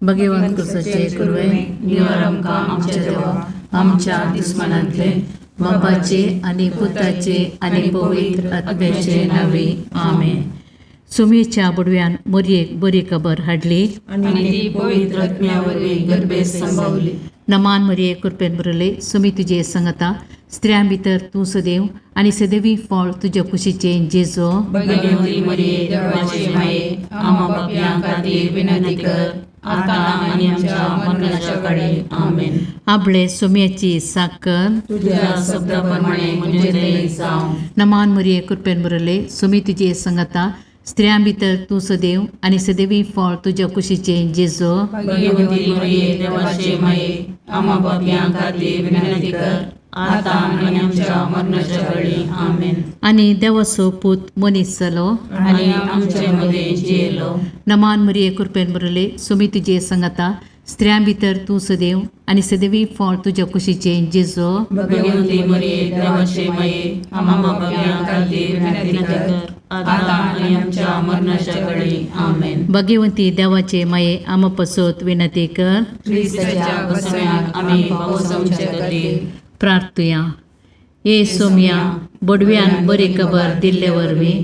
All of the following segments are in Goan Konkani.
भगवंत कुसाचे कुरवे निवार आमकां आमच्या देवा आमच्या दुस्मानांतले बापाचे आनी पुताचे आनी पवित्र आत्म्याचे नावे आमेन. सुमेच्या बुडव्यान मोरयेक बरी खबर हाडली आनी ती पवित्र आत्म्या वरवीं गर्भेत संभवली. नमान मरिये कृपेन भरले सुमी तुजे संगता स्त्रियां भितर तूं सदैव आनी सदैवी फळ तुज्या कुशीचें जेजो. भगवती मरिये देवाचे माये आम्हा पापयां खातीर विनंती कर आता आनी आमच्या मरणाच्या काळी. आमेन. आपले सुम्याची साकर तुझ्या शब्दा प्रमाणे म्हणजे ते जावं. नमान मरिये कृपेन भरले सुमी तुजे संगता स्त्रियां भितर तूं सदैव आनी सदैवी फळ तुज्या कुशीचें जेजो. भगवती मरिये देवाचे माये आम्हा पापयां खातीर विनंती कर आता आनी आमच्या मरणाच्या काळी. आमेन. आनी देवाचो पूत मनीस जालो आनी आमचे मदें जियेलो. नमान मरिये कृपेन भरले सुमी तुजे संगता स्त्रियां भितर तूं सदैव आनी सदैवी फळ तुज्या कुशीचें जेजो. भगवती मरिये देवाचे माये आम्हा पापयां खातीर विनंती कर आता आनी आमच्या मरणाच्या काळी. आमेन. भगवंती देवाचे माये आमा पसत विनंती कर. क्रिस्ताच्या बसण्याक आमी पावसांचे खातीर. प्रार्थुया. ये सोम्या बोडव्यान बरी खबर दिल्ले वरवीं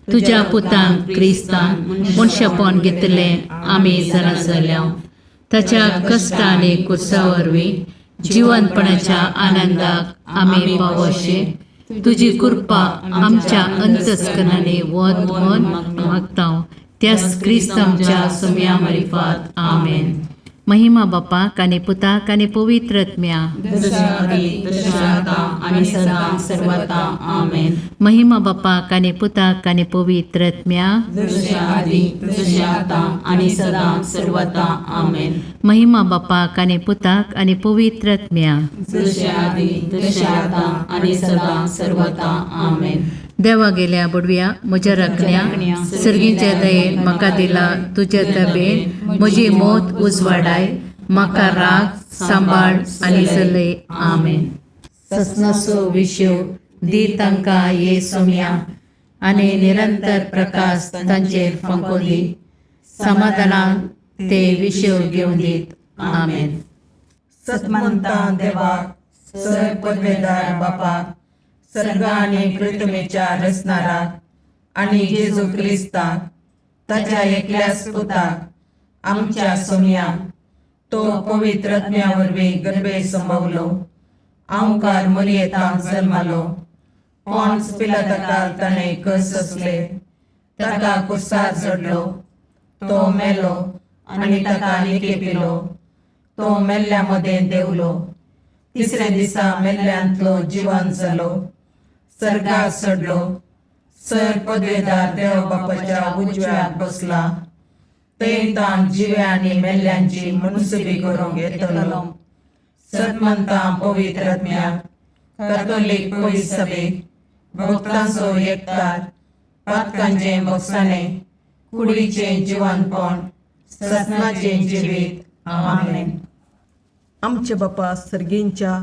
तुज्या पुतान क्रिस्तान मनशापण घेतलें आमी जाणा जाल्या. ताच्या कश्ट आनी कुर्सा वरवीं जिवनपणाच्या आनंदाक आमी पावोशे तुजी कृपा आमच्या अंतस्करणांनी वत म्हण मागता त्याच क्रिस्त आमच्या सोम्या मारिफात. आमेन. महिमा बापाक आनी पुताक आनी पवित्र आत्म्या. जशा आदी तशें आता आनी सदां सर्वता. आमेन. महिमा बापाक आनी पुताक आनी पवित्र आत्म्या. जशें आदी तशें आतां आनी सदां सर्वता. आमेन. महिमा बापाक आनी पुताक आनी पवित्र आत्म्या. जशें आदी तशें आतां आनी सदां सर्वता. आमेन. देवा गेल्या बुडव्या म्हज्या राखण्या सर्गीच्या दयेन म्हाका दिला तुज्या तबेन म्हजी मोत उजवाडाय म्हाका राग सांबाळ आनी चलय. आमेन. ससनाचो विशेव दी तांकां ये सोम्या आनी निरंतर प्रकाश तांचेर फांको दी समाधानान ते विशेव घेवन दीत. आमेन. सतमंता देवाक सर पदवेदार बापाक सर्ग आनी पृथ्वीच्या रचणाराक आनी जेजू क्रिस्ताक ताच्या एकल्याच पुताक आमच्या सोमयाक तो पवित्र आत्म्या वरवीं गर्भे संभवलो आंवकार मरियेतांत जल्मालो पॉन्स पिलाताकाल ताणें कस सोंसले ताका कुर्सार चडलो तो मेलो आनी ताका निकेपिलो तो मेल्ल्या मदें देंवलो तिसऱ्या दिसा मेल्ल्यांतलो जिवन जालो सर्गार चडलो सर पदवेदार देव बापाच्या उजव्याक बसला थंय ताण जिव्या आनी मेल्ल्यांची मुनसुबी करूंक येतलो. सतमंता पवित्र आत्म्याक कॅथोलीक पवित्र सभेक भक्तांचो एकतार पातकांचें भोगसाणें कुडीचें जिवनपण ससनाचें जिवीत. आमेन. आमचे बापा सर्गींच्या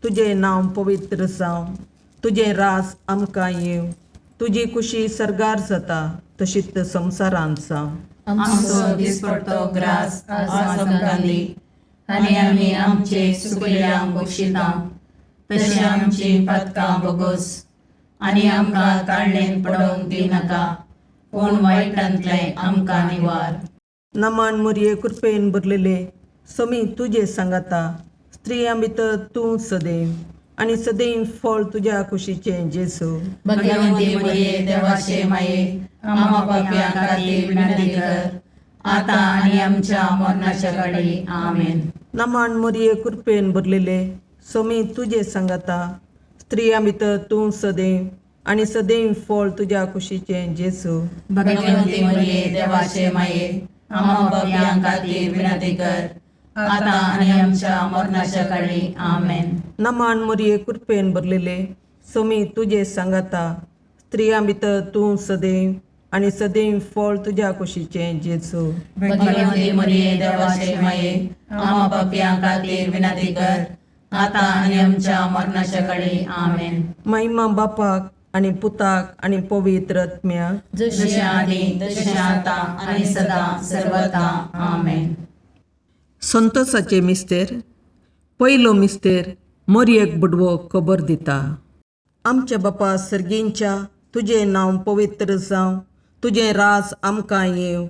तुजें नांव पवित्र जावं तुजें राज आमकां येवं तुजी कुशी सर्गार जाता तशीच संवसारांत जावं. आमचो दिसपडतो ग्रास आज आमकां दी आनी आमी आमचे सुकल्यांक बक्षिता तशें आमची पातकां बोगोस आनी आमकां ताळणेन पडोवंक दिनाका पूण वायटांतलें आमकां निवार. नमान मुरये कृपेन भरलेले समी तुजे सांगाता स्त्रियां भितर तूं सदैव आनी सदैव फळ तुज्या कुशीचें जेजू. भगवंती मरिये देवाचे माये आम्हा पापयां खातीर विनंती कर आता आनी आमच्या मरणाच्या काळी. आमेन. नमान मुरये कृपेन भरलेले समी तुजे सांगाता स्त्रियां भितर तूं सदैव आनी सदैव फळ तुज्या कुशीचें जेजू. भगवंती मरिये देवाचे माये आम्हा पापयां खातीर विनंती कर आता आनी आमच्या मरणाच्या काळी. आमेन. नमान मुरये कृपेन भरलेले समी तुजे सांगाता स्त्रियां भितर तूं सदैव आनी सदैव फळ तुज्या कुशीचें जेजू. भगवंती मरिये देवाचे माये आम्हा पापयां खातीर विनंती कर आता आनी आमच्या मरणाच्या काळी. आमेन. महिमा बापाक आनी पुताक आनी पवित्र आत्म्याक. जशें आदी तशें आतां आनी सदां सर्वता. आमेन. संतोषाचे मिस्तेर. पयलो मिस्तेर मोरयेक बुडवो खबर दिता. आमच्या बापा सर्गींच्या, तुजें नांव पवित्र जावं, तुजें राज आमकां येवं,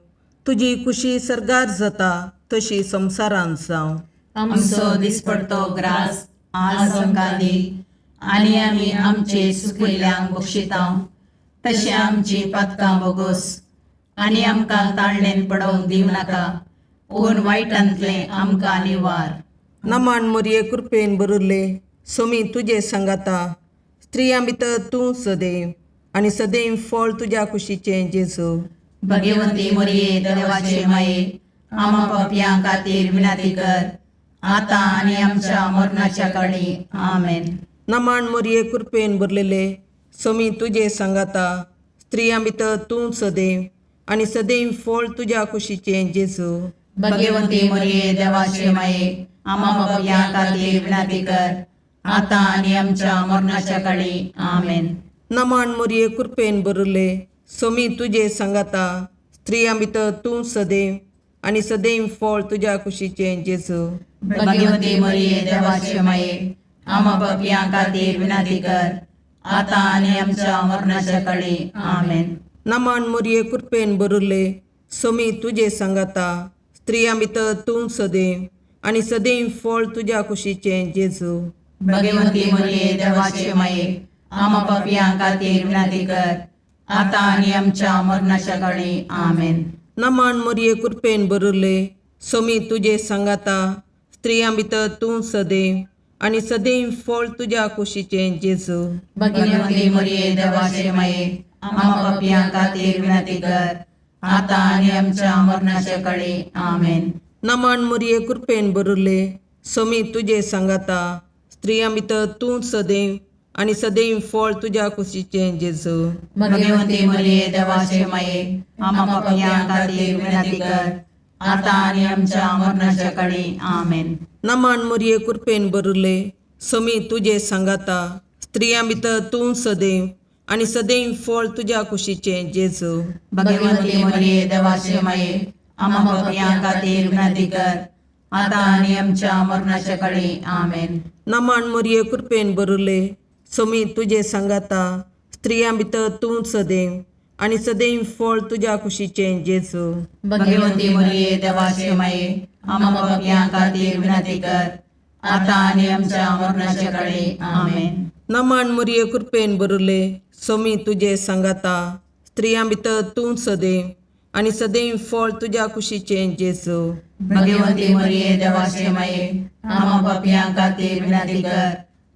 तुजी खुशी सर्गार जाता तशी संवसारांत जावं. आमचो दिसपडतो ग्रास आज आमकां दी आनी आमी आमचे सुकिल्ल्यांक बक्षितांव तशें आमची पातकां बोगोस आनी आमकां ताळणेन पडोवंक दिवं नाका पूण वायटांतलें आमकां निवार. नमान मोरये कृपेन भरिल्ले, सोमी तुजे सांगाता, स्त्रियां भितर तूं सदैव आनी सदैव फळ तुज्या कुशीचें जेजू. भगवती मोरये देवाचे माये, आमा पापयां खातीर विनंती कर आतां आनी आमच्या मरणाच्या काळी. आमेन. नमान मोरये कृपेन भरलेले, सोमी तुजे सांगाता, स्त्रियां भितर तूं सदैव आनी सदैव फळ तुज्या कुशीचें जेजू. भगवती मोरये देवाचे माये, आमा पापयां खातीर विनंती कर आतां आनी आमच्या मरणाच्या काळी. आमेन. नमान मोरये कृपेन भरिल्ले, सोमी तुजे सांगाता, स्त्रियां भितर तूं सदैव आनी सदैव फळ तुज्या कुशीचें जेजू. भगवती मोरये देवाचे माये, आमा पापयां खातीर विनंती कर आतां आनी आमच्या मरणाच्या काळी. आमेन. नमान मोरये कृपेन भरिल्ले, सोमी तुजे सांगाता, स्त्रियां भितर तूं सदैव आनी सदैव फळ तुज्या कुशीचें जेजू. भगवती मोरये देवाचे माये, आमा पापयां खातीर विनंती कर आतां आनी आमच्या मरणाच्या काळी. आमेन. नमान मोरये कृपेन भरिल्ले, सोमी तुजे सांगाता, स्त्रियां भितर तूं सदैव आनी सदैव फळ तुज्या कुशीचें जेजू. भगवती मोरये देवाचे माये, आमा पापयां खातीर विनंती कर आतां आनी आमच्या मरणाच्या काळी. आमेन. नमान मोरये कृपेन भरिल्ले, सोमी तुजे सांगाता, स्त्रियां भितर तूं सदैव आनी सदैव फळ तुज्या कुशीचें जेजू. भगवती मोरये देवाचे माये, आमा पापयां खातीर विनंती कर आतां आनी आमच्या मरणाच्या काळी. आमेन. नमान मोरये कृपेन भरिल्ले, सोमी तुजे सांगाता, स्त्रियां भितर तूं सदैव आनी सदैव फळ तुज्या कुशीचें जेजू. भगवती मोरये देवाचे माये, आमा पापयां खातीर विनंती कर आतां आनी आमच्या मरणाच्या काळी. आमेन. नमान मोरये कृपेन भरिल्ले, सोमी तुजे सांगाता, स्त्रियां भितर तूं सदैव आनी सदैव फळ तुज्या कुशीचें जेजू. भगवती मोरये देवाचे माये, आमा पापयां खातीर विनंती कर आतां आनी आमच्या मरणाच्या काळी. आमेन. नमान मोरये कृपेन भरिल्ले, सोमी तुजे सांगाता, स्त्रियां भितर तूं सदैव आनी सदैव फळ तुज्या कुशीचें जेजू. भगवती मोरये देवाचे माये, आमा पापयां खातीर विनंती कर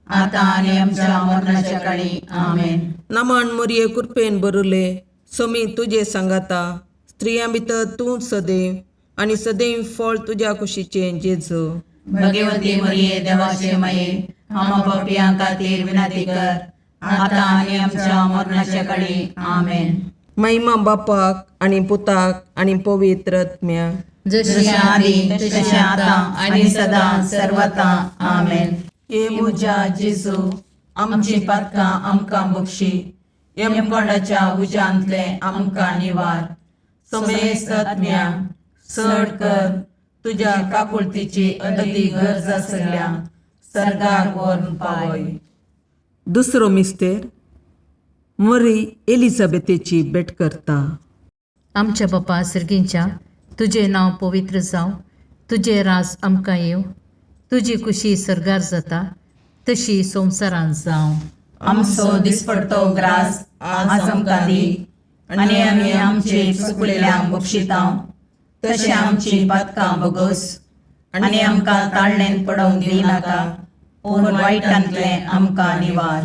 आतां आनी आमच्या मरणाच्या काळी. आमेन. नमान मोरये कृपेन भरिल्ले, सोमी तुजे सांगाता, स्त्रियां भितर तूं सदैव आनी सदैव फळ तुज्या कुशीचें जेजू. भगवती मोरये देवाचे माये, आमा पापयां खातीर विनंती कर आतां आनी आमच्या मरणाच्या काळी. आमेन. महिमा बापाक आनी पुताक आनी पवित्र आत्म्याक, जशी जशें आदी तशें आतां आनी सदां सर्वता. आमेन. हे म्हज्या जेजू, आमची पातकां आमकां बक्षी, यमकोंडाच्या उज्यांतलें आमकां निवार, समेस्त आत्म्या चड कर तुज्या काकुळतीची अदती गरज आसल्या सर्गाक व्हरून पावय. दुसरो मिस्तेर मरी एलिझाबेथेची भेट करता. आमच्या बापा सर्गींच्या, तुजें नांव पवित्र जावं, तुजें राज आमकां येवं, तुजी खुशी सर्गार जाता तशी संवसारांत जावं. आमचो दिसपडतो ग्रास आज आमकां दी आनी आमी आमचे चुकलेल्यांक बक्षितांव तशें आमची पातकां बोगोस आनी आमकां ताळणेन पडोवंक दिवं नाका पूण वायटांतलें आमकां निवार.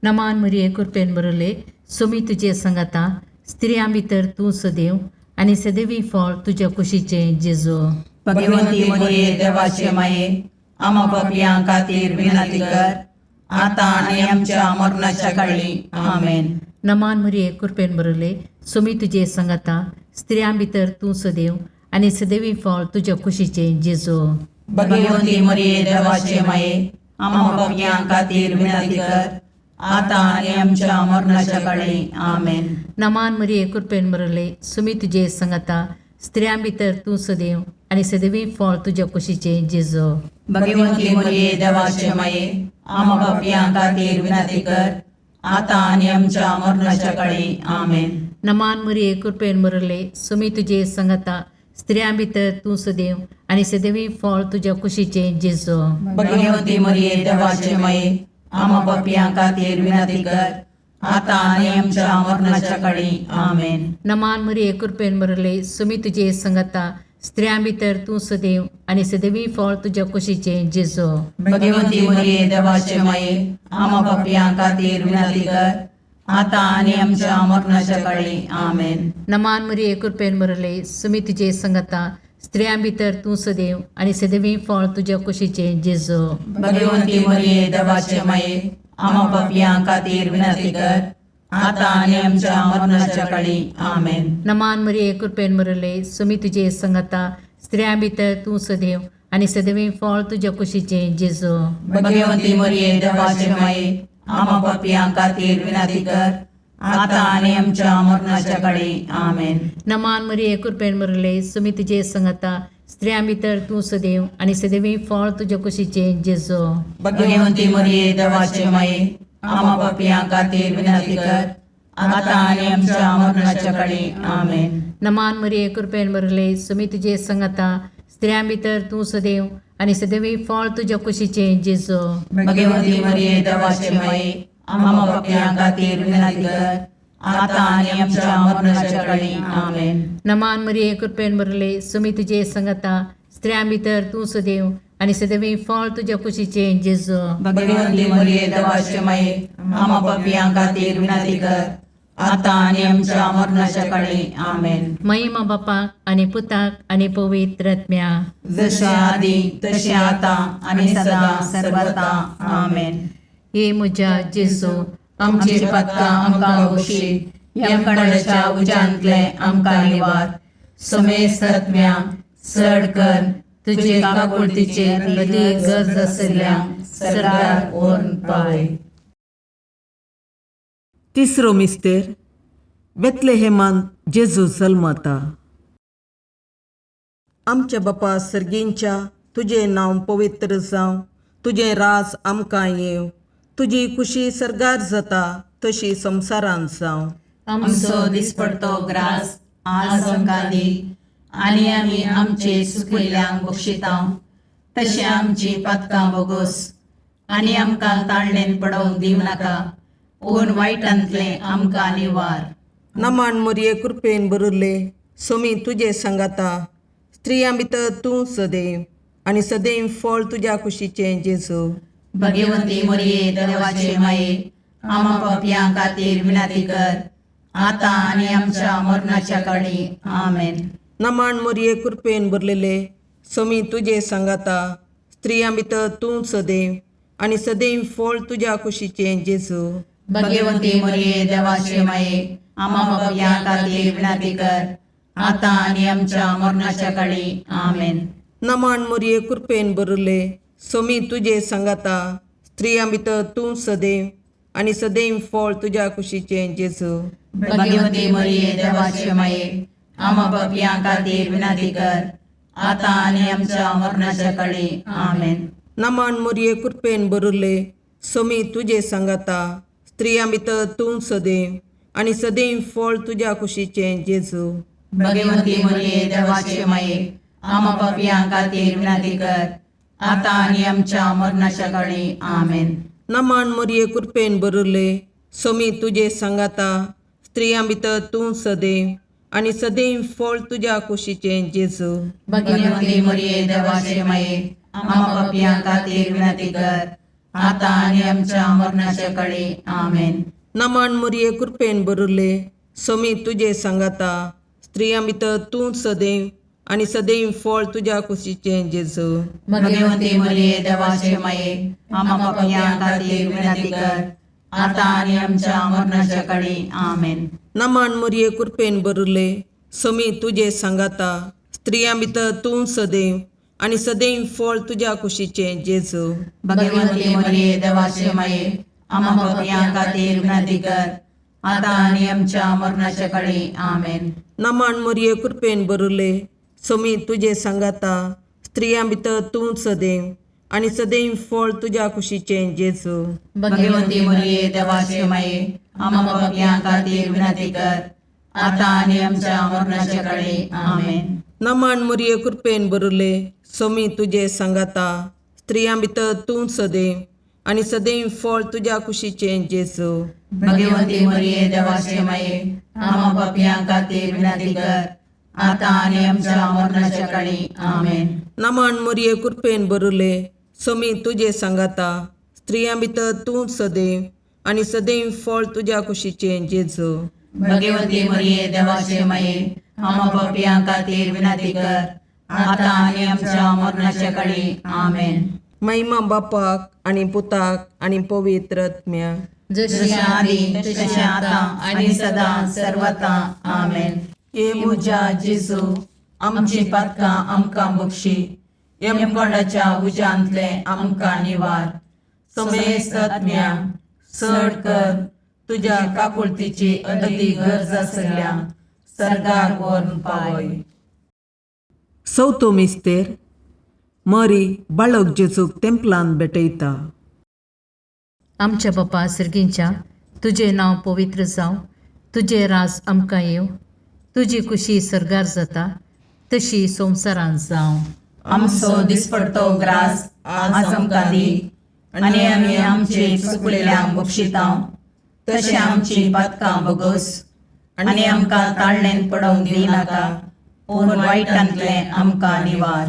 नमान मरिये कृपेन बरले, सोमी तुजे संगाता, स्त्रियां भितर तूं सदैव आनी सदैवी फळ तुज्या कुशीचें जेजू. भगवंती मरिये देवाचे माये, आमा पापयां खातीर विनंती कर आतां आनी आमच्या मरणाच्या काळी. आमेन. नमान मरिये कृपेन बरले, सोमी तुजे संगाता, स्त्रियां भितर तूं सदैव आनी सदैवी फळ तुज्या कुशीचें जेजू. भगवंती मरिये देवाचे माये, आमा पापयां खातीर विनंती कर आतां आनी आमच्या मरणाच्या काळी. आमेन. नमान मरिये कृपेन बरले, सुमी तुजे संगाता, स्त्रियां भितर तूं सदैव आनी सदैवी फळ तुज्या कुशीचें जेजो. भगवंती मरिये देवाचे माये, आमा पापयां खातीर विनंती कर, आतां आनी आमच्या मरणाच्या काळी. आमेन. नमान मरिये, कृपेन भरले, सुमी तुजे संगता, स्त्रियां भितर तूं सदैव आनी सदैवी फळ तुज्या कुशीचें जेजो. भगवंती मरिये देवाचे माये, आमा पापयां खातीर विनंती कर, आतां आनी आमच्या मरणाच्या काळी. आमेन. नमान मरिये, कृपेन भरले, सुमी तुजे संगता, स्त्रियां भितर तूं सदैव आनी सदैवी फळ तुज्या कुशीचें जेजो. भगवंती मरिये देवाचे माये, आमा पापयां खातीर विनंती कर, आतां आनी आमच्या मरणाच्या काळी. आमेन. नमान मरिये, कृपेन भरले, सुमी तुजे संगता, स्त्रियां भितर तूं सदैव आनी सदैवी फळ तुज्या कुशीचें जेजो. भगवंती मरिये देवाचे माये, आमा पापयां खातीर विनंती कर, आतां आनी आमच्या मरणाच्या काळी. आमेन. नमान मरिये, कृपेन भरले, सुमी तुजे संगता, स्त्रियां भितर तूं सदैव आनी सदैवी फळ तुज्या कुशीचें जेजो. भगवंती मरिये देवाचे माये, आमा पापयां खातीर विनंती कर, आतां आनी आमच्या मरणाच्या काळी. आमेन. नमान मरिये, कृपेन भरले, सुमी तुजे संगता, स्त्रियां भितर तूं सदैव आनी सदैवी फळ तुज्या कुशीचें जेजो. भगवंती मरिये देवाचे माये, आमा पापयां खातीर विनंती कर, आतां आनी आमच्या मरणाच्या काळी. आमेन. नमान मरिये, कृपेन भरले, सुमी तुजे संगता, स्त्रियां भितर तूं सदैव आनी सदैवी फळ तुज्या कुशीचें जेजो. भगवंती मरिये देवाचे माये, आमा पापयां खातीर विनंती कर, आतां आनी आमच्या मरणाच्या काळी. आमेन. नमान मरिये, कृपेन भरले, सुमी तुजे संगता, स्त्रियां भितर तूं सदैव आनी सदैवी फळ तुज्या कुशीचें जेजो. भगवंती मरिये देवाचे माये, आमा पापयां खातीर विनंती कर, आतां आनी आमच्या मरणाच्या काळी. आमेन. महिमा बापाक आनी पुताक आनी पवित्र आत्म्या. जशे आदी तशें आतां आनी सदां सर्वता. आमेन. हे म्हज्या जेजू, आमची पातकां आमकां बक्षी, यमकणाच्या उज्यांतले आमकां निवार, समेस्त आत्म्या चड कर तुजे काकुळतीचे अदीक गरज आशिल्ल्या सरकार व्हरून पावय. तिसरो मिस्तेर, बेतलेहेमान जेजू जल्मता. आमच्या बापा सर्गींच्या, तुजें नांव पवित्र जावं, तुजें राज आमकां येवं, तुजी खुशी सर्गार जाता तशी संवसारांत जावं. आमचो दिसपडतो ग्रास आज आमकां दी, आनी आमी आमचे सुकिल्ल्यांक बक्षिता तशें आमची पातकां बोगोस, आनी आमकां ताळणेन पडोवंक दिवं नाका, पूण वायटांतलें आमकां निवार. नमान मरिये, कृपेन भरिल्ले, सोमी तुजे सांगाता, स्त्रियां भितर तूं सदैव आनी सदैव फळ तुज्या कुशीचें जेजू. भगवंती मरिये देवाचे माये, आमा पापयां खातीर विनंती कर, आतां आनी आमच्या मरणाच्या काळी. आमेन. नमान मरिये, कृपेन भरलेले, सोमी तुजे सांगाता, स्त्रियां भितर तूं सदैव आनी सदैव फळ तुज्या कुशीचें जेजू. भगवंती मरिये देवाचे माये, आमा पापयां खातीर विनंती कर, आतां आनी आमच्या मरणाच्या काळी. आमेन. नमान मरिये, कृपेन भरिल्ले, सोमी तुजे सांगाता, स्त्रियां भितर तूं सदैव आनी सदैव फळ तुज्या कुशीचें जेजू. भगवंती मरिये देवाचे माये, आमा पापयां खातीर विनंती कर, आतां आनी आमच्या मरणाच्या काळी. आमेन. नमान मरिये, कृपेन भरिल्ले, सोमी तुजे सांगाता, स्त्रियां भितर तूं सदैव आनी सदैव फळ तुज्या कुशीचें जेजू. भगवंती मरिये देवाचे माये, आमा पापयां खातीर विनंती कर, आतां आनी आमच्या मरणाच्या काळी. आमेन. नमान मरिये, कृपेन भरिल्ले, सोमी तुजे सांगाता, स्त्रियां भितर तूं सदैव आनी सदैव फळ तुज्या कुशीचें जेजू. भगवंती मरिये देवाचे माये, आमा पापयां खातीर विनंती कर, आतां आनी आमच्या मरणाच्या काळी. आमेन. नमान मरिये, कृपेन भरिल्ले, सोमी तुजे सांगाता, स्त्रियां भितर तूं सदैव आनी सदैव फळ तुज्या कुशीचें जेजू. भगवंती मरिये देवाचे माये, आमा पापयां खातीर विनंती कर, आतां आनी आमच्या मरणाच्या काळी. आमेन. नमान मरिये, कृपेन भरिल्ले, सोमी तुजे सांगाता, स्त्रियां भितर तूं सदैव आनी सदैव फळ तुज्या कुशीचें जेजू. भगवंती मरिये देवाचे माये, आमा पापयां खातीर विनंती कर, आतां आनी आमच्या मरणाच्या काळी. आमेन. नमन मोरये, कृपेन बरुले, सोमी तुजे सांगाता, स्त्रियां भितर तूं सदैव आनी सदैव फळ तुज्या कुशीचें जेजू. भगवंती मरिये, देवाचे माये, आम्हा पापयां खातीर विनंती कर, आतां आनी आमच्या मरणाच्या काळी. आमेन. नमन मोरये, कृपेन बरुले, सोमी तुजे सांगाता, स्त्रियां भितर तूं सदैव आनी सदैव फळ तुज्या कुशीचें जेजू. भगवंती मरिये, देवाचे माये, आम्हा पापयां खातीर विनंती कर, आतां आनी आमच्या मरणाच्या काळी. आमेन. नमन मोरये, कृपेन बरुले, सोमी तुजे सांगाता, स्त्रियां भितर तूं सदैव आनी सदैव फळ तुज्या कुशीचें जेजू. भगवंती मरिये, देवाचे माये, आम्हा पापयां खातीर विनंती कर, आतां आनी आमच्या मरणाच्या काळी. आमेन. महिमा बापाक आनी पुताक आनी पवित्र आत्म्याक. जशी आदी तशी आतां आनी सदां सर्वता. आमेन. हे म्हज्या जेजू, आमची पातकां आमकां बक्षी, यमकोंडाच्या उज्यांतले आमकां निवार, समेस्त आत्म्या चड कर तुज्या काकुळतीची अदी गरज आसल्या सर्गार व्हरून पावय. चवथो मिस्तेर. मरी बाळक जेजूक तेंपलान भेटयता. आमच्या बापा सर्गींच्या, तुजें नांव पवित्र जावं, तुजें राज आमकां येवं, तुजी खुशी सर्गार जाता तशी संवसारांत जावं. आमचो दिसपडतो ग्रास आज आमकां दी, आनी आमी आमचे चुकलेल्यांक बक्षितां तशें आमची पातकां बगस, आनी आमकां ताळणेन पडोवंक दिनाका, पूण वायटांतलें आमकां निवार.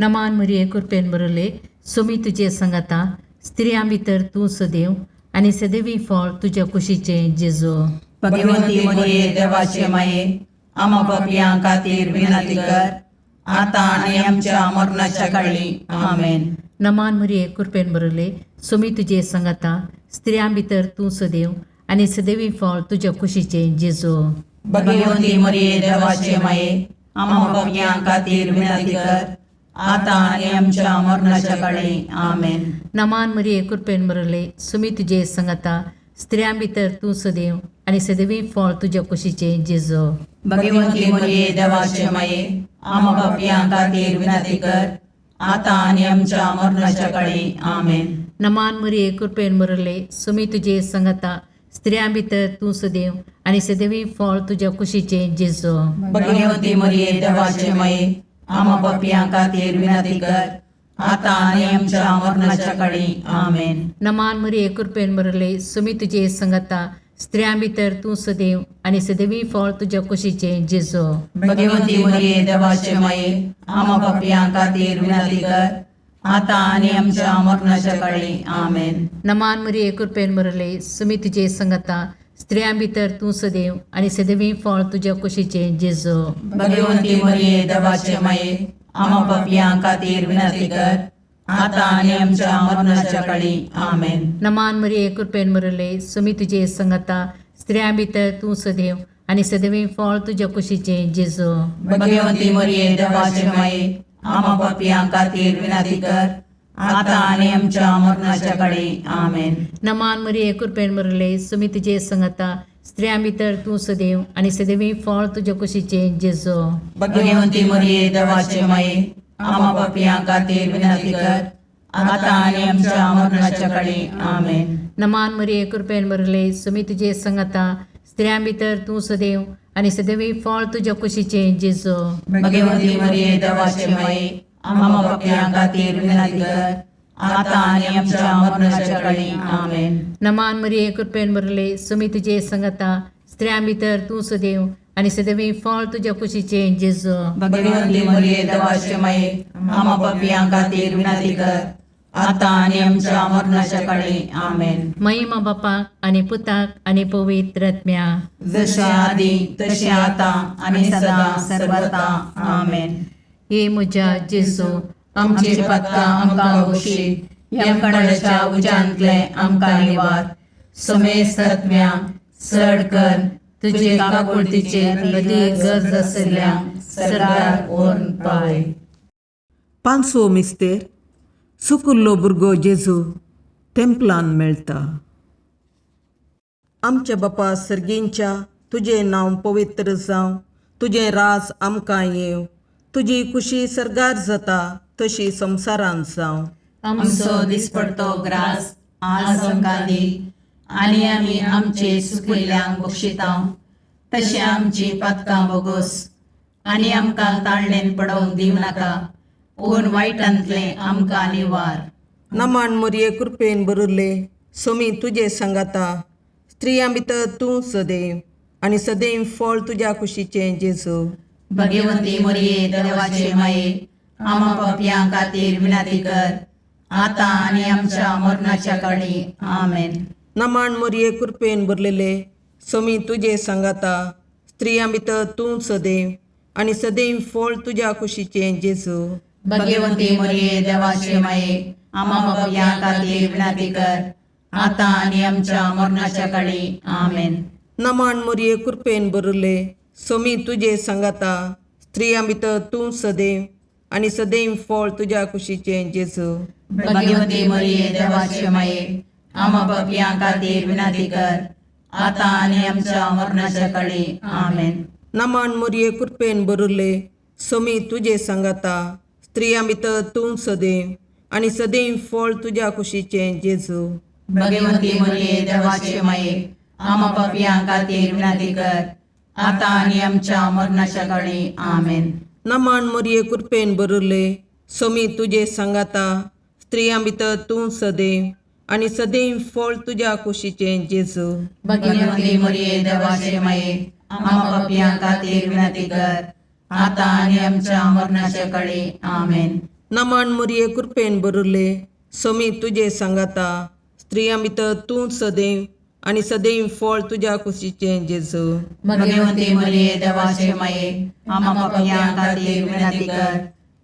नमान मरिये, कृपेन बरले, सुमी तुजे सांगाता, स्त्रियां भितर तूं सदैव आनी सदैवी फळ तुज्या कुशीचें जेजू. भगवंती मरिये, देवाचे माये, आमा पापयां खातीर विनंती कर, आतां आनी आमच्या मरणाच्या काळी. आमेन. नमान मरिये, कृपेन बरले, सुमी तुजे सांगाता, स्त्रियां भितर तूं सदैव आनी सदैवी फळ तुज्या कुशीचें जेजू. भगवंती मरिये, देवाचे माये, आमा पापयां खातीर विनंती कर, आतां आनी आमच्या मरणाच्या काळी. आमेन. नमान मरिये, कृपेन बरले, सुमी तुजे सांगाता, स्त्रियां भितर तूं सदैव आनी सदैवी फळ तुज्या कुशीचें जेजू. भगवंती मरिये, देवाचे माये, आमा पापयां खातीर विनंती कर, आतां आनी आमच्या मरणाच्या काळी. आमेन. नमान मरिये, कृपेन बरले, सुमी तुजे सांगाता, स्त्रियां भितर तूं सदैव आनी सदैवी फळ तुज्या कुशीचें जेजू. भगवंती मरिये, देवाचे माये, आमा पापयां खातीर विनंती कर, आतां आनी आमच्या मरणाच्या काळी. आमेन. नमान मरिये, कृपेन बरले, सुमी तुजे सांगाता, स्त्रियां भितर तूं सदैव आनी सदैवी फळ तुज्या कुशीचें जेजू. भगवंती मरिये, देवाचे माये, आमा पापयां खातीर विनंती कर, आतां आनी आमच्या मरणाच्या काळी. आमेन. नमान मरिये, कृपेन बरले, सुमी तुजे सांगाता, स्त्रियां भितर तूं सदैव आनी सदैवी फळ तुज्या कुशीचें जेजू. भगवंती मरिये, देवाचे माये, आमा पापयां खातीर विनंती कर, आतां आनी आमच्या मरणाच्या काळी. आमेन. नमान मरिये, कृपेन बरले, सुमी तुजे सांगाता, स्त्रियां भितर तूं सदैव आनी सदैवी फळ तुज्या कुशीचें जेजू. भगवंती मरिये, देवाचे माये, आमा पापयां खातीर विनंती कर, आतां आनी आमच्या मरणाच्या काळी. आमेन. नमान मरिये, कृपेन बरले, सुमी तुजे सांगाता, स्त्रियां भितर तूं सदैव आनी सदैवी फळ तुज्या कुशीचें जेजू. भगवंती मरिये, देवाचे माये, आमा पापयां खातीर विनंती कर, आतां आनी आमच्या मरणाच्या काळी. आमेन. नमान मरिये, कृपेन बरले, सुमी तुजे सांगाता, स्त्रियां भितर तूं सदैव आनी सदैवी फळ तुज्या कुशीचें जेजू. भगवंती मरिये, देवाचे माये, आमा पापयां खातीर विनंती कर, आतां आनी आमच्या मरणाच्या काळी. आमेन. नमान मरिये, कृपेन बरले, सुमी तुजे सांगाता, स्त्रियां भितर तूं सदैव आनी सदैवी फळ तुज्या कुशीचें जेजू. भगवंती मरिये, देवाचे माये, आमा पापयां खातीर विनंती कर, आतां आनी आमच्या मरणाच्या काळी. आमेन. महिमा बापाक आनी पुताक आनी पवित्र आत्म्या. जशें आदी तशें आतां आनी सदां सर्वता. आमेन. हे म्हज्या जेजू, आमची पातकां आमकां बक्षी, यमकणाच्या उज्यांतले आमकां निवार, समेस्त आत्म्या चड कर तुजे काकुळतीचे अदी गरज आशिल्ल्या सरकार व्हरून पावय. पांचवो मिस्तेर. सुकुल्लो भुरगो जेजू तेंपलान मेळटा. आमच्या बापा सर्गींच्या तुजें नांव पवित्र जावं, तुजें राज आमकां येवं, तुजी कुशी सर्गार जाता तशी संवसारांत जावं. आमचो दिसपडतो ग्रास आज आमकां दी आनी आमी आमचे सुकिल्ल्यांक बक्षिता तशें आमची पातकां बोगोस आनी आमकां ताळणेन पडोवंक दिवं नाका पूण वायटांतलें आमकां निवार. नमन मोरये कृपेन भरिल्ले सोमी तुजे सांगाता, स्त्रियां भितर तूं सदैव आनी सदैव फळ तुज्या कुशीचें जेजू. भगवंती मोरये देवाचे माये आमा पापयां खातीर विनंती कर आतां आनी आमच्या मरणाच्या काळी. आमेन. नमन मोरये कृपेन भरलेले सोमी तुजे सांगाता, स्त्रियां भितर तूं सदैव आनी सदैव फळ तुज्या कुशीचें जेजू. भगवंती मोरये देवाचे माये आमा पापयां खातीर विनंती कर आतां आनी आमच्या मरणाच्या काळी. आमेन. नमन मोरये कृपेन भरिल्ले सोमी तुजे सांगाता, स्त्रियां भितर तूं सदैव आनी सदैव फळ तुज्या कुशीचें जेजू. भगवंती मोरये देवाचे माये आमा पापयां खातीर विनंती कर आतां आनी आमच्या मरणाच्या काळी. आमेन. नमन मोरये कृपेन भरिल्ले सोमी तुजे सांगाता, स्त्रियां भितर तूं सदैव आनी सदैव फळ तुज्या कुशीचें जेजू. भगवंती मोरये देवाचे माये आमा पापयां खातीर विनंती कर आतां आनी आमच्या मरणाच्या काळी. आमेन. नमन मोरये कृपेन भरिल्ले सोमी तुजे सांगाता, स्त्रियां भितर तूं सदैव आनी सदैव फळ तुज्या कुशीचें जेजू. भगवंती मोरये देवाचे माये आमा पापयां खातीर विनंती कर आतां आनी आमच्या मरणाच्या काळी. आमेन. नमन मोरये कृपेन भरिल्ले सोमी तुजे सांगाता, स्त्रियां भितर तूं सदैव आनी सदैव फळ तुज्या कुशीचें जेजू. भगवंती मोरये देवाचे माये आमा पापयां खातीर विनंती कर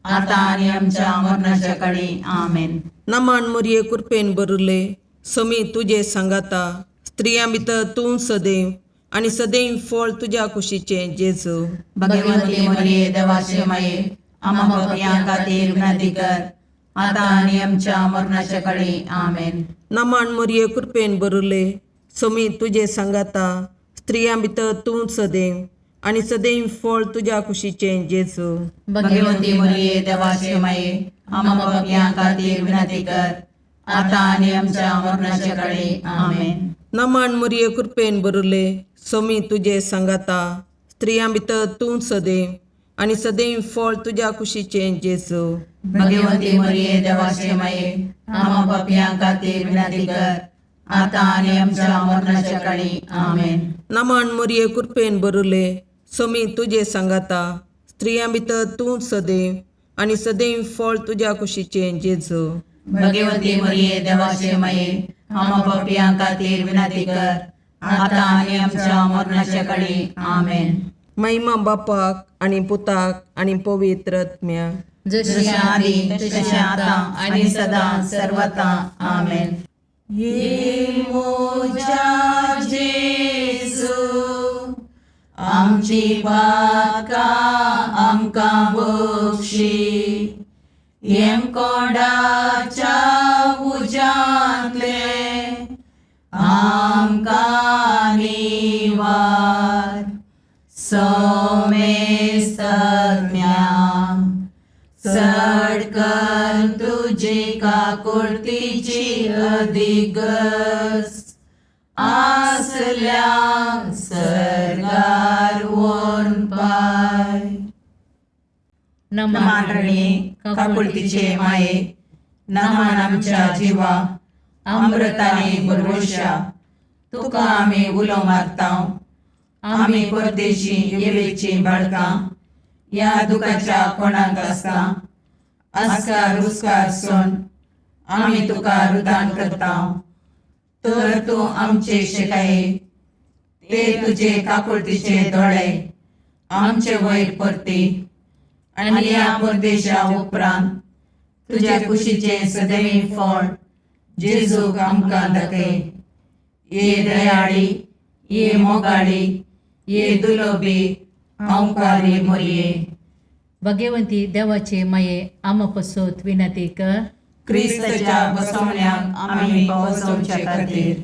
आतां आनी आमच्या मरणाच्या काळी. आमेन. नमन मोरये कृपेन भरिल्ले सोमी तुजे सांगाता, स्त्रियां भितर तूं सदैव आनी सदैव फळ तुज्या कुशीचें जेजू. भगवंती मोरये देवाचे माये आमा पापयां खातीर विनंती कर आतां आनी आमच्या मरणाच्या काळी. आमेन. नमन मोरये कृपेन भरिल्ले सोमी तुजे सांगाता, स्त्रियां भितर तूं सदैव आनी सदैव फळ तुज्या कुशीचें जेजू. भगवंती मोरये देवाचे माये आमा पापयां खातीर विनंती कर आतां आनी आमच्या मरणाच्या काळी. आमेन. नमन मोरये कृपेन भरिल्ले सोमी तुजे सांगाता, स्त्रियां भितर तूं सदैव आनी सदैव फळ तुज्या कुशीचें जेजू. भगवंती मोरये देवाचे माये आमा पापयां खातीर विनंती कर आतां आनी आमच्या मरणाच्या काळी. आमेन. नमन मोरये कृपेन भरिल्ले सोमी तुजे सांगाता, स्त्रियां भितर तूं सदैव आनी सदैव फळ तुज्या कुशीचें जेजू. भगवंती मोरये देवाचे माये आमा पापयां खातीर विनंती कर आतां आनी आमच्या मरणाच्या काळी. आमेन. महिमा बापाक आनी पुताक आनी पवित्र आत्म्याक. जशी आदी तशें आतां आनी सदां सर्वता. आमेन. ये मोजा जेजू आमची पातकां आमकां बक्षी, येमकोंडाच्या उज्यांतले आमकां निवार, सोमेस्तम्या चड कर तुजी काकुळतीची अधिगस आसल्या सर्गार वोन पाय. नमान रणी काकुळतीचे माये, नमान आमच्या जिवा अमृताने बरवशा, तुका आमी उलो मारता. आमी परदेशी येवेची बाळकां ह्या दुखाच्या कोणाक आसता आस्कार उस्कार सोन आमी तुका रुदान करता. तर तूं आमचे शिकाये ते तुजे काकुळतीचे दोळे आमचे वयर परती आनी ह्या परदेशा उपरांत तुज्या कुशीचें सदैव फळ जेजूक आमकां दाखय. ये दयाळी, ये मोगाळी, ये दुलोबी ओंकारी मोरये. भगवंती देवाचे माये आमा पसत विनंती कर. क्रिस्ताच्या बसवण्याक आमी पावसवचे खातीर.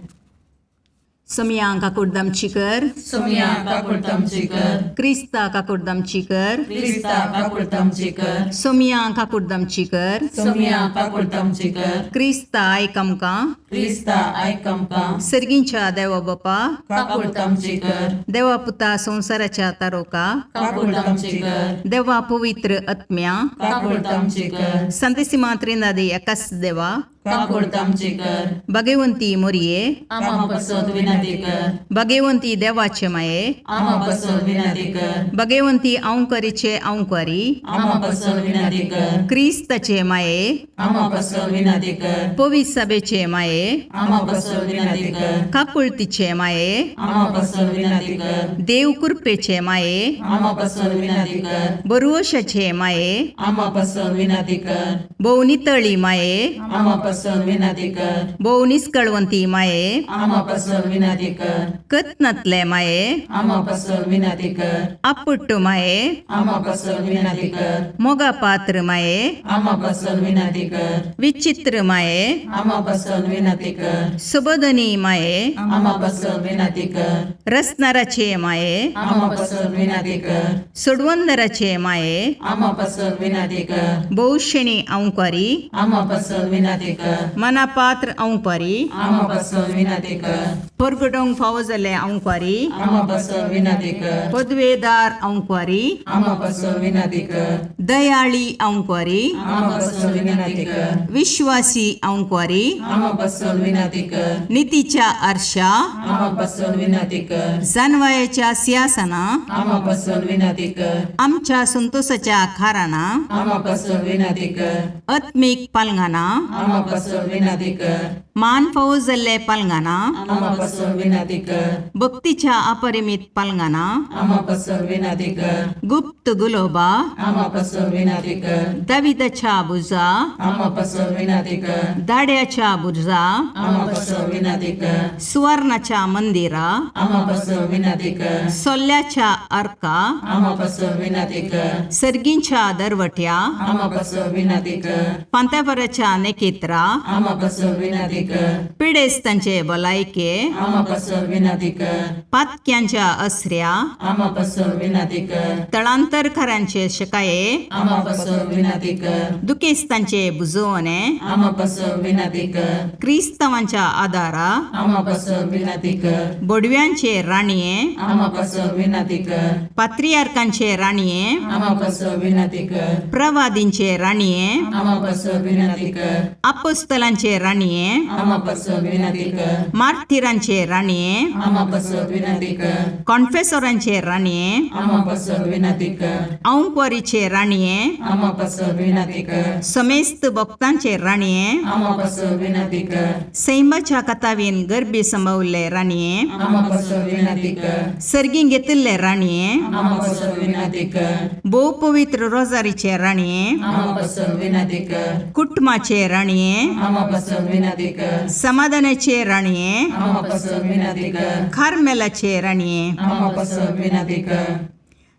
सोमया काकुडदामची कर. सोमया काकुळतामची कर. क्रिस्ता काकुडदामची कर. क्रिस्ता काकुळतामची कर. सोमया काकुडदामची कर. सोमया काकुळतामची कर. क्रिस्ता आयक आमकां. क्रिस्ता आयक आमकां. सर्गींच्या देवा बापा, काकुळतामची कर. देवा पुता संवसाराच्या तारोका, काकुळतामची कर. देवा पवित्र आत्म्या, काकुळतामची कर. संतेसिमा त्रिनादी एकाच देवा, काकुळतामची कर. भगवंती मोरये, आमा पसत विनंती कर. भगवंती देवाचे माये, आमा पसत विनंती कर. भगवंती अंकरीचे अंकरी, आमा पसत विनंती कर. क्रिस्ताचे माये, आमा पसत विनंती कर. पवित्र सभेचे माये, आमा पसत विनंती कर. काकुळतीचे माये, आमा पसत विनंती कर. देव कृपेचे माये, आमा पसत विनंती कर. बरुवशाचे माये, आमा पसत विनंती कर. भोव नितळी माये, आमा पसत विनंती कर. भोव निस्कळवंती माये, आमा पसत विनंती कर. कत्नातले माये, आमा पसत विनंती कर. आपुट्ट माये, आमा पसत विनंती कर. मोगा पात्र माये, आमा पसत विनंती कर. विचित्र माये, आमा पसत विनंती कर. सुबोधनी माये, आमा पसत विनंती कर. रसनाराचे माये, आमा पसत विनंती कर. सोडवंदराचे माये, आमा पसत विनंती कर. भोवशेणी अंकारी, आमा पसत विनंती कर. मनापात्र अंकारी, आमा पसत विनंती कर. परगटोंक फावो जाल्ले अंकारी, आमा पसत विनंती कर. पदवेदार अंकारी, आमा पसत विनंती कर. दयाळी अंकारी, आमा पसत विनंती कर. विश्वासी अंकारी, आमा पसत विनंती कर. नितीच्या आरशा, आमा पसत विनंती कर. जानवायाच्या सिंहासना, आमा पसत विनंती कर. आमच्या संतोषाच्या खाराना, आमा पसत विनंती कर. आत्मीक पालंगाना, आमा पसत विनंती कर. मान फावो जाल्ले पालंगाना, आमा पसत विनंती कर. भक्तीच्या अपरिमित पालंगाना, आमा पसत विनंती कर. गुप्त गुलोबा, आमा पसत विनंती कर. दाविदाच्या बुजा, आमा पसत विनंती कर. दाड्याच्या बुजा, आमा पसत विनंती कर. सुवर्णाच्या मंदिरा, आमा पसत विनंती कर. सोल्ल्याच्या अर्का, आमा पसत विनंती कर. सर्गींच्या दरवट्या, आमा पसत विनंती कर. पांत्यापराच्या नेकेत्रा, आमा पसत विनंती कर. पिडेस्तांचे भलायके, आमा पसत विनंती कर. पातक्यांच्या असऱ्या, आमा पसत विनंती कर. तळांतरकारांचे शकाये, आमा पसत विनंती कर. दुखेस्तांचे बुजवणे, आमा पसत विनंती कर. क्रिस्तांवांच्या आदारा, आमा पसत विनंती कर. बोडव्यांचे राणये, आमा पसत विनंती कर. पात्रियार्कांचे राणये, आमा पसत विनंती कर. प्रवादींचे राणये, आमा पसत विनंती कर. अपोस्तलांचे राणये, आमा पसत विनंती कर. मार्थिरांचे राणये, आमा पसत विनंती कर. कॉन्फेसोरांचे राणये, आमा पसत विनंती कर. औंकवारीचे राणये, आमा पसत विनंती कर. समेस्त भक्तांचे राणये, आमा पसत विनंती कर. सैमाच्या कथावीन गर्भी संभवल्ले राणये, आमा पसत विनंती कर. सर्गीं घेतिल्ले राणये, आमा पसत विनंती कर. भोव पवित्र रोजारीचे राणये, आमा पसत विनंती कर. कुटुंबाचे राणये, आमा पसत विनंती कर. समाधानाचे राणये, आमा पसत विनंती कर. कार्मेलाचे राणये, आमा पसत विनंती कर.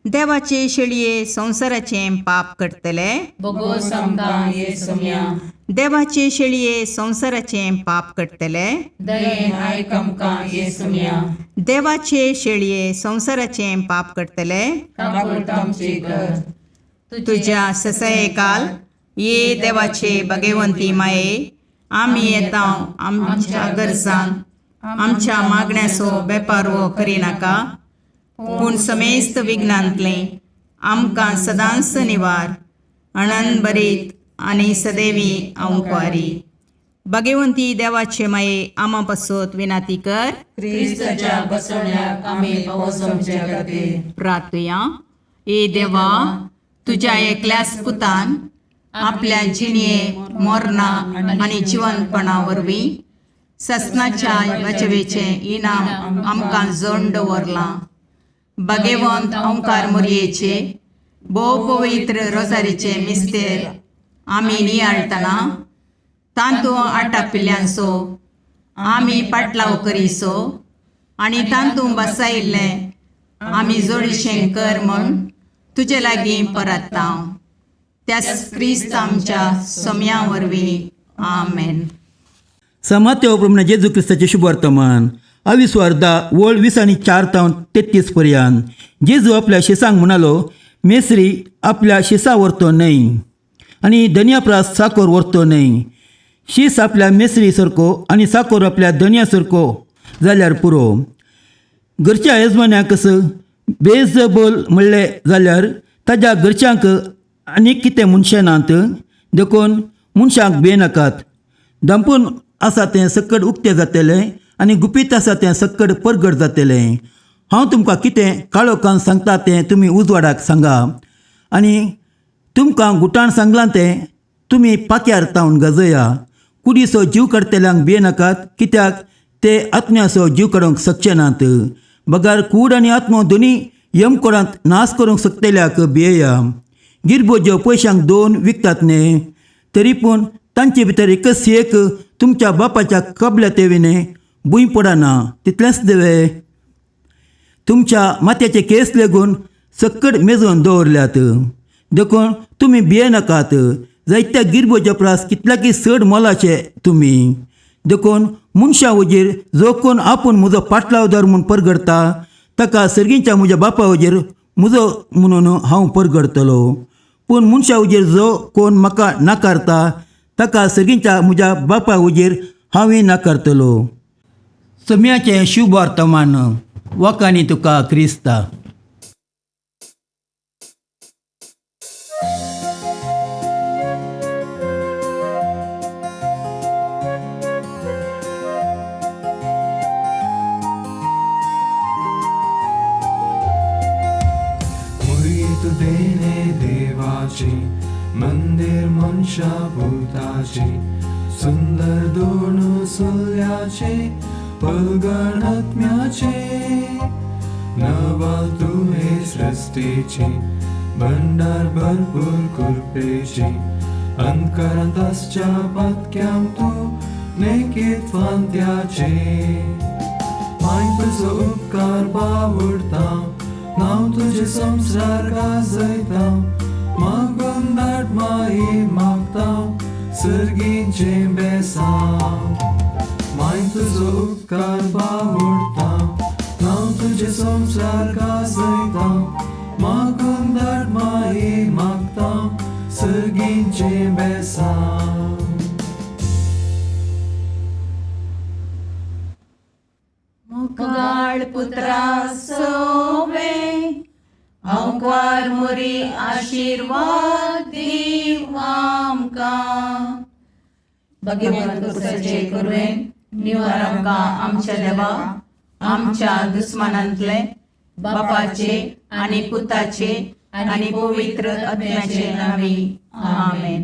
देवाचे शेळये संवसाराचें पाप करतले, बोगोस आमकां ये सोम्या. देवाचे शेळये संवसाराचें पाप करतले, दयेन आयक आमकां ये सोम्या. देवाचे शेळये संवसाराचें पाप करतले, काकुळतामची कर. तुझ्या ससयकाल ये देवाचे भगवंती माये, आमी येता आमच्या गरजान आमच्या मागण्याचो बेपारवो करिनाका, पूण समेस्त विघ्नांतलें आमकां सदांच निवार अणन बरीत आनी सदैवी अंकवारी. भगवंती देवाचे माये आमा पासत विनाती कर. क्रिस्ताच्या बसवण्याक आमी पावस आमच्या खातीर. प्रार्थुया. ए देवा, तुज्या एकल्याच पुतान आपल्या जिणये मोरना आनी जिवनपणा वरवीं ससनाच्या बचवेचें इनाम आमकां जोड दवरलां. भगवंत ओंकार मोरयेचे भोव पवित्र रोजारीचे मिस्तेर आमी नियाळटना तांतू आटापिल्ल्यांचो आमी पाटलाव करीसो आनी तांतू बसायिल्लें आमी जोडीशें कर म्हूण तुजे लागीं परत्ता, त्याच क्रिस्त आमच्या सोम्या वरवीं. आमेन. समात्य प्रमाणे जेजू क्रिस्ताचें शुभ वर्तमान आविस्वार 10 वळ 20 आणि 4 तावन 33 पर्यंत. जेजू आपल्या शिसांक म्हणालो, मेसरी आपल्या शिसा व्हरतो न्हय आनी धनया प्रास साकोर व्हरतो न्हय. शीस आपल्या मेसरी सारको आनी साकोर आपल्या धनया सारको जाल्यार पुरो. घरच्या येजमान्याक बेजबोल म्हणलें जाल्यार ताज्या घरच्यांक आनी कितें मनशां नात. देखून मनशांक भियेनाकात. धांपून आसा तें सक्कड उक्तें जातलें आनी गुपीत आसा तें सक्कड परगट जातलें. हांव तुमकां कितें काळोखान सांगता तें तुमी उजवाडाक सांगा आनी तुमकां गुटान सांगलां तें तुमी पाक्यार तावन गजया. कुडीचो जीव काडटल्यांक भियेनाकात, कित्याक ते आत्म्याचो जीव काडूंक शकचे नात, बगर कूड आनी आत्मो दोनी यमकोडांत नाश करूंक शकतल्याक भियेया. गिरबोज्यो पयशांक दोन विकतात न्ही? तरी पूण तांचे भितर एकच एक तुमच्या बापाच्या कबल्या तेविने भूंय पडना. तितलेंच देवे, तुमच्या माथ्याचे केस लेगून सक्कड मेजून दवरल्यात. देखून तुमी भियेनाकात, जायत्या गिरबोज्या प्रास कितल्याकी चड मोलाचे तुमी. देखून मनशां वजीर जो कोण आपूण म्हजो पाटलावदार म्हूण परगडता ताका सर्गीच्या म्हज्या बापा वजीर म्हजो म्हणून हांव परगडतलो. पूण मनशां वजीर जो कोण म्हाका नाकारता ताका सर्गीच्या म्हज्या बापा वजीर हांवूय नाकारतलो. सम्याचें शुभ वर्तमान. वाकानी तुका क्रिस्ता. मुरीत देणे देवाची, मंदिर मनशा भूताची, सुंदर दोन सुल्याचे, पलगण आत्म्याचे. नवाल तुहे सृष्टीची, भंडार भरपूर कृपेची, अंतकरांत आसच्या पातक्यांक तूं नेकीत फांत्याचे. माय तुजो उपकार बावडता, नांव तुजें संवसार गाजयता, मागून धाड माई मागता सर्गीचें बेसांव. माय तुजो उपकार बावडता, नांव तुजें संवसार गाजयता, मागून धाड माई मागता सर्गीचें बेसांव. मोगाळ पुत्रा सोवे, आंवकार मोरी आशिर्वाद दीव आमकां. भगवंत कुसाचे कुरवेन निवार आमकां आमच्या देवा आमच्या दुस्मानांतले, बापाचे आनी पुताचे आनी पवित्र आत्म्याचे नांवी. आमेन.